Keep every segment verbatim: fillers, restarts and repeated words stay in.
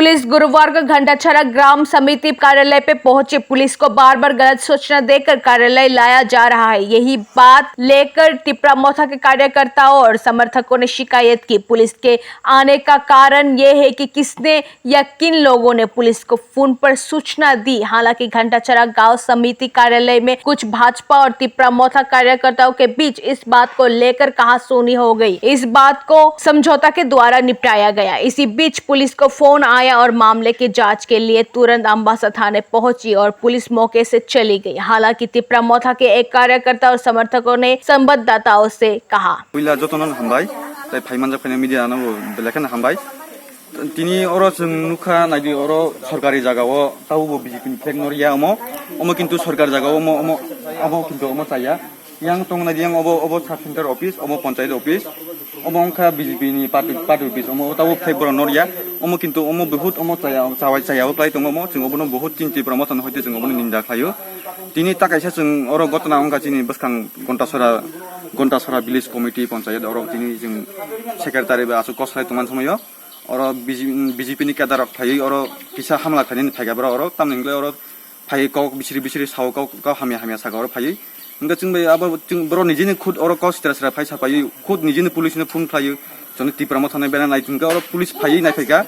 पुलिस गुरुवार को घंटाछड़ा ग्राम समिति कार्यालय पे पहुंचे। पुलिस को बार बार गलत सूचना देकर कार्यालय लाया जा रहा है। यही बात लेकर तिपरा मोथा के कार्यकर्ताओं और समर्थकों ने शिकायत की। पुलिस के आने का कारण ये है कि किसने या किन लोगों ने पुलिस को फोन पर सूचना दी। हालांकि घंटाछड़ा गांव समिति कार्यालय में कुछ भाजपा और तिपरा मोथा कार्यकर्ताओं के बीच इस बात को लेकर कहासुनी हो गई। इस बात को समझौता के द्वारा निपटाया गया। इसी बीच पुलिस को फोन आया और मामले की जांच के लिए तुरंत अम्बासा थाने पहुंची और पुलिस मौके से चली गई। हालांकि तिपरा मोथा के एक कार्यकर्ता और समर्थकों ने संवाददाताओं से कहा। Puila jotono hambai, tai phaimanjak phai media no bo belai kheno hambai. Tini oro chwng nukha, naidi, oro sorkari jagao tabo bo B J P ni flag no riya omo, omo kintu sorkar jagao omo, omo, omo kintu omo chaya. Yang tong naidi, yang obo, obo sub center office, omo panchayat office, omo wngkha B J P ni party, party office, omo tabo flag borok no riya, omo kintu omo buhut omo chaya, chawai chaya o klai tongo omo, chwng obono buhut chini Tipra Motha ni hoite chwng obono ninda khlaio. Tini ta kaisa chwng oro gotna wngkha chini bwskang Gontasora, Gontasora village committee panchayat oro tini chwng secretary bai aswk kok salai tongmani somoi o. Oro B J P ni cadre rok phaiwi oro kisa hamla khainani phaikha borok oro, tamni hwnkhai oro phaiwi kok bisiri bisiri sao, kok, kok hamya hamya saka oro phaiwi. Hwnkhe chwng bai abo chwng borok nijini khud oro kok sitra sitra phai sapaiwi khud nijini police no phone khlaiwi, chwngno Tipra Motha ni bera nai hwnkhe oro police phaiwi naiphaikha.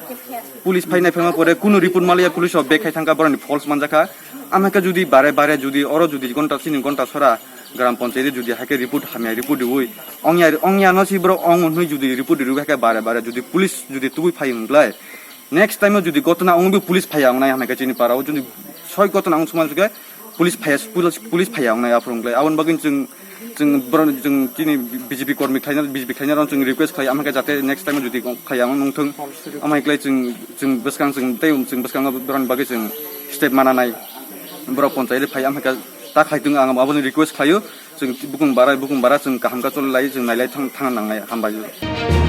Police phai naiphaima pore kunu report maliya, police rok bag khai thangkha, borokni false manjakha. Amhaikhe jodi bare bare jodi oro jodi gonta sini gonta sora gram panchayat jodi haikhe report hamya report riwi ongya ongya no si borok ong hwnwi jodi report riwi haikhe bare bare jodi police jodi tubui phai hwnglai, next time o jodi gotona wngwi police phaiya wngnai hwnkhai chini para o jodi soi gotona wng suma hwnkhe police phaiya, police, police phaiya wngnai aphuru wngkhlai. Aboni bagwi chwng, chwng borok, chwng chini B J P kormi khlaina, B J P khlaina rok chwng request khlai, amhaikhe jate next time o jodi khlaiya wng nungthung, amhaikhlai chwng, chwng bwskang chwng tei chwng bwskango borokni bagwi chwng step mana nai. Borok panchayat phai, amhaikhe ta khlai thung, ang aboni request khlaio. Chwng bukung bara, bukung bara chwng kaham khe choli lai, chwng nailai thang, thang nangnai, hambai.